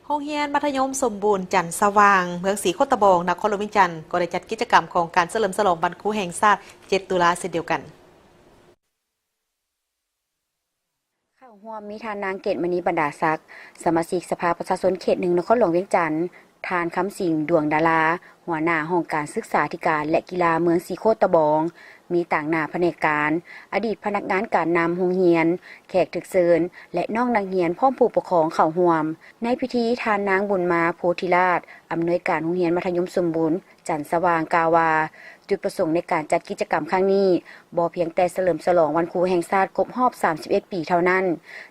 ໂຮງຮຽນມັດທະຍົມສົມບູນຈັນສະຫວ່າງ ເມືອງສີໂຄດຕະບອງ ນະຄອນຫຼວງວຽງຈັນ ກໍໄດ້ຈັດກິດຈະກຳຂອງການສະເຫຼີມສະຫຼອງວັນຄູແຫ່ງຊາດ ເຈັດ ຕຸລາ ເຊັ່ນດຽວກັນ. ເຂົ້າຮ່ວມມີທ່ານນາງ ເກດມະນີ ບັນດາສັກ ສະມາຊິກສະພາປະຊາຊົນເຂດໜຶ່ງ ນະຄອນຫຼວງວຽງຈັນ, ທ່ານ ຄຳສິງ ດວງດາລາ ຫົວໜ້າຫ້ອງການສຶກສາທິການ ແລະ ກິລາເມືອງສີໂຄດຕະບອງ, ມີຕາງໜ້າພະແນກການ, ອະດີດພະນັກງານການນຳໂຮງຮຽນ, ແຂກຖືກເຊີນ ແລະ ນ້ອງນັກຮຽນພ້ອມຜູ້ປົກຄອງເຂົ້າຮ່ວມ. ໃນພິທີ, ທ່ານນາງ ບຸນມາ ໂພທິລາດ ອຳນວຍການໂຮງຮຽນມັດທະຍົມສົມບູນ ຈັນສະຫວ່າງ ກ່າວວ່າ ຈຸດປະສົງໃນການຈັດກິດຈະກຳຄັ້ງນີ້ ບໍ່ພຽງແຕ່ສະເຫຼີມສະຫຼອງວັນຄູແຫ່ງຊາດຄົບຮອບສາມສິບເອັດປີເທົ່ານັ້ນ,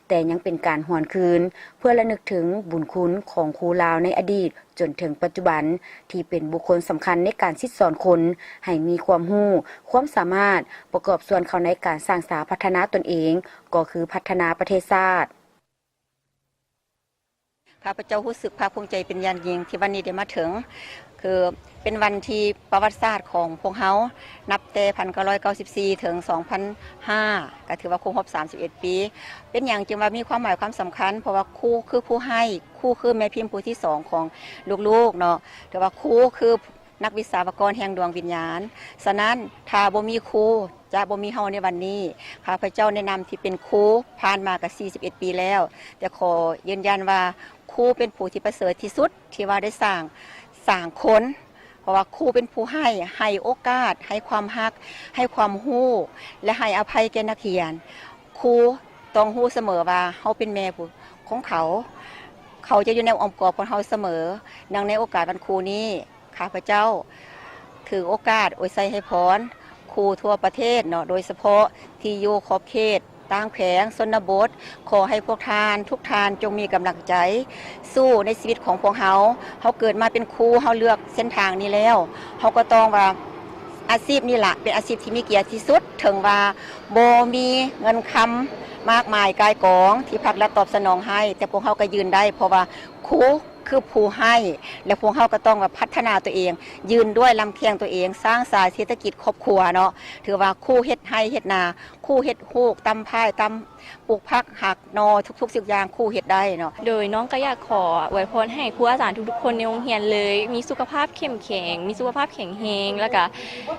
ແຕ່ຍັງເປັນການຫວນຄືນ ເພື່ອລະນຶກເຖິງບຸນຄຸນຂອງຄູລາວໃນອະດີດ ຈົນເຖິງປັດຈຸບັນ ທີ່ເປັນບຸກຄົນສຳຄັນໃນການສິດສອນຄົນໃຫ້ມີຄວາມຮູ້, ຄວາມສາມາດ, ປະກອບສ່ວນເຂົ້າໃນການສ້າງສາພັດທະນາຕົນເອງ, ກໍຄືພັດທະນາປະເທດຊາດ. ຂ້າພະເຈົ້າຮູ້ສຶກພາກພູມໃຈເປັນຢ່າງຍິ່ງທີ່ວັນນີ້ໄດ້ມາເຖິງ ຄືເປັນວັນທີ່ປະຫວັດສາດຂອງພວກເຮົາ ນັບແຕ່ພັນເກົ້າຮ້ອຍເກົ້າສິບສີ່ ເຖິງສອງພັນຫ້າ ກໍຖືວ່າຄົບຮອບສາມສິບເອັດປີ. ເປັນຫຍັງຈຶ່ງວ່າມີຄວາມໝາຍຄວາມສຳຄັນ? ເພາະວ່າຄູຄືຜູ້ໃຫ້, ຄູຄືແມ່ພິມຜູ້ທີສອງຂອງລູກໆເນາະ. ຖືວ່າຄູຄື ນັກວິສາວະກອນແຫ່ງດວງວິນຍານ. ສະນັ້ນ, ຖ້າບໍ່ມີຄູ, ຈະບໍ່ມີເຮົາໃນວັນນີ້. ຂ້າພະເຈົ້າໃນນາມທີ່ເປັນຄູ ຜ່ານມາກໍສີ່ສິບເອັດປີແລ້ວ, ແຕ່ຂໍຢືນຢັນວ່າຄູເປັນຜູ້ທີ່ປະເສີດທີ່ສຸດ ທີ່ວ່າໄດ້ສ້າງ, ສ້າງຄົນ. ເພາະວ່າຄູເປັນຜູ້ໃຫ້, ໃຫ້ໂອກາດ, ໃຫ້ຄວາມຮັກ, ໃຫ້ຄວາມຮູ້ ແລະ ໃຫ້ອະໄພແກ່ນັກຮຽນ. ຄູ ຕ້ອງຮູ້ສະເໝີວ່າເຮົາເປັນແມ່ຂອງເຂົາ, ເຂົາຈະຢູ່ໃນອ້ອມກອດຂອງເຮົາສະເໝີ. ເນື່ອງໃນໂອກາດວັນຄູນີ້, ຂ້າພະເຈົ້າຖືໂອກາດອວຍໄຊໃຫ້ພອນຄູທົ່ວປະເທດເນາະ, ໂດຍສະເພາະທີ່ຢູ່ຂອບເຂດຕ່າງແຂວງຊົນນະບົດ. ຂໍໃຫ້ພວກທ່ານທຸກທ່ານຈົ່ງມີກຳລັງໃຈສູ້ໃນຊີວິດຂອງພວກເຮົາ. ເຮົາເກີດມາເປັນຄູ, ເຮົາເລືອກເສັ້ນທາງນີ້ແລ້ວ, ເຮົາກໍຕ້ອງວ່າ ອາຊີບນີ້ລະເປັນອາຊີບທີ່ມີກຽດທີ່ສຸດ. ເຖິງວ່າບໍ່ມີເງິນຄຳມາກມາຍກາຍກອງທີ່ພາກລັດຕອບສະໜອງໃຫ້, ແຕ່ພວກເຮົາກໍຢືນໄດ້ ເພາະວ່າຄູຄືຜູ້ໃຫ້ ແລະ ພວກເຮົາກໍຕ້ອງວ່າພັດທະນາຕົວເອງ, ຢືນດ້ວຍ, ລຳແຂ່ງຕົວເອງ, ສ້າງສາເສດຖະກິດຄອບຄົວເນາະ. ຖືວ່າຄູເຮັດໄຮ່ເຮັດນາ, ຄູເຮັດຮູ້, ຕຳພາຍ, ຕຳ ປູກຜັກ, ຫັກໜໍ່, ທຸກໆສິ່ງຢ່າງຄູເຮັດໄດ້ເນາະ. ໂດຍ ນ້ອງກໍຢາກຂໍອວຍພອນໃຫ້ຄູອາຈານທຸກໆຄົນໃນໂຮງຮຽນເລີຍ ມີສຸຂະພາບເຂັ້ມແຂງ, ມີສຸຂະພາບແຂງແຮງ, ແລ້ວກະ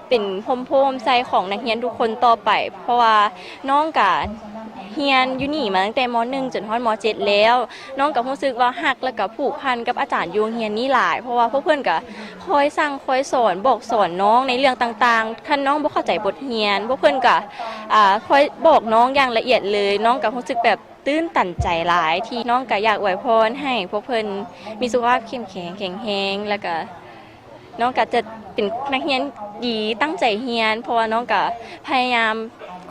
ເປັນຮົ່ມໂພຮົ່ມໄຊຂອງນັກຮຽນທຸກຄົນຕໍ່ໄປ, ເພາະວ່ານ້ອງກະຮຽນຢູ່ນີ້ມາຕັ້ງແຕ່ ມໍໜຶ່ງ ຈົນຮອດ ມໍເຈັດແລ້ວ. ນ້ອງກະຮູ້ສຶກວ່າຮັກ ແລ້ວກະຜູກພັນກັບອາຈານຢູ່ໂຮງຮຽນນີ້ຫຼາຍ, ເພາະວ່າພວກເພິ່ນກະຄອຍສັ່ງຄອຍສອນ, ບອກສອນນ້ອງໃນເລື່ອງຕ່າງໆ. ຄັນນ້ອງບໍ່ເຂົ້າໃຈບົດຮຽນ, ພວກເພິ່ນກະ ອາ ຄອຍບອກນ້ອງຢ່າງລະອຽດເລີຍ. ນ້ອງກະຮູ້ສຶກແບບ ຕື່ນຕັນໃຈຫຼາຍ ທີ່ນ້ອງກະຢາກອວຍພອນໃຫ້ພວກເພິ່ນມີສຸຂະພາບເຂັ້ມແຂງແຂງແຮງ, ແລ້ວກະນ້ອງກະຈະເປັນນັກຮຽນດີຕັ້ງໃຈຮຽນ, ເພາະວ່ານ້ອງກະພະຍາຍາມ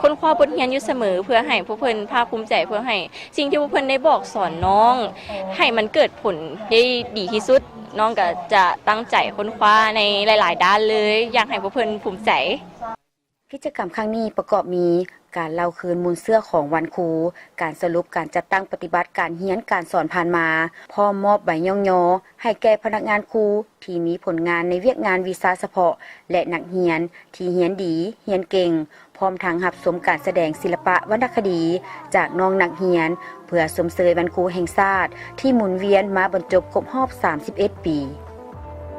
ຄົ້ນຄວ້າບົດຮຽນຢູ່ສະເໝີ ເພື່ອໃຫ້ພວກເພິ່ນພາກພູມໃຈ, ເພື່ອໃຫ້ສິ່ງທີ່ພວກເພິ່ນໄດ້ບອກສອນນ້ອງໃຫ້ມັນເກີດຜົນໄດ້ດີທີ່ສຸດ. ນ້ອງກະຈະຕັ້ງໃຈຄົ້ນຄວ້າໃນຫຼາຍໆດ້ານເລີຍ, ຢາກໃຫ້ພວກເພິ່ນພູມໃຈ. ກິດຈະກຳຄັ້ງນີ້ປະກອບມີ ການເລົ່າຄືນມູນເຊື້ອຂອງວັນຄູ, ການສະຫຼຸບການຈັດຕັ້ງປະຕິບັດການຮຽນການສອນຜ່ານມາ, ພ້ອມມອບໃບຍ້ອງຍໍໃຫ້ແກ່ພະນັກງານຄູທີ່ມີຜົນງານໃນວຽກງານວິຊາສະເພາະ ແລະ ນັກຮຽນທີ່ຮຽນດີ, ຮຽນເກັ່ງ, ພ້ອມທັງຮັບຊົມການສະແດງສິລະປະວັນນະຄະດີຈາກນ້ອງນັກຮຽນ ເພື່ອຊົມເຊີຍວັນຄູແຫ່ງຊາດທີ່ໝູນວຽນມາບັນຈົບຄົບຮອບສາມສິບເອັດປີ.